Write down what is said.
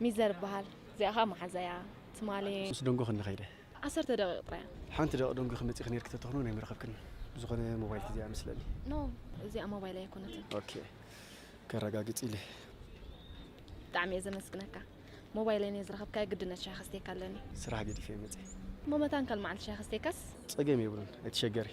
ሚዘር ይበሃል። እዚኣ ኸዓ መሓዛያ ትማሊ። ምስ ደንጎ ክንኸይደ ዓሰርተ ደቂቕ ጥራይ። ሓንቲ ደቂ ደንጎ ክመፅእ ክነይር ክተተኽኖ ናይ ምረኸብክን ዝኾነ ሞባይል እዚኣ መስለኒ። ኖ፣ እዚኣ ሞባይል ኣይኮነትን። ኦኬ፣ ከረጋግፅ ኢለ። ብጣዕሚ እየ ዘመስግነካ። ሞባይለይ ነየ ዝረኸብካዮ፣ ግድነት ሻሂ ከስተየካ ኣለኒ። ስራሕ ገዲፈ እየ መፅእ። እሞ መታን ካልመዓልቲ ሻሂ ከስተየካስ? ፀገም የብሉን፣ ኣይትሸገሪ።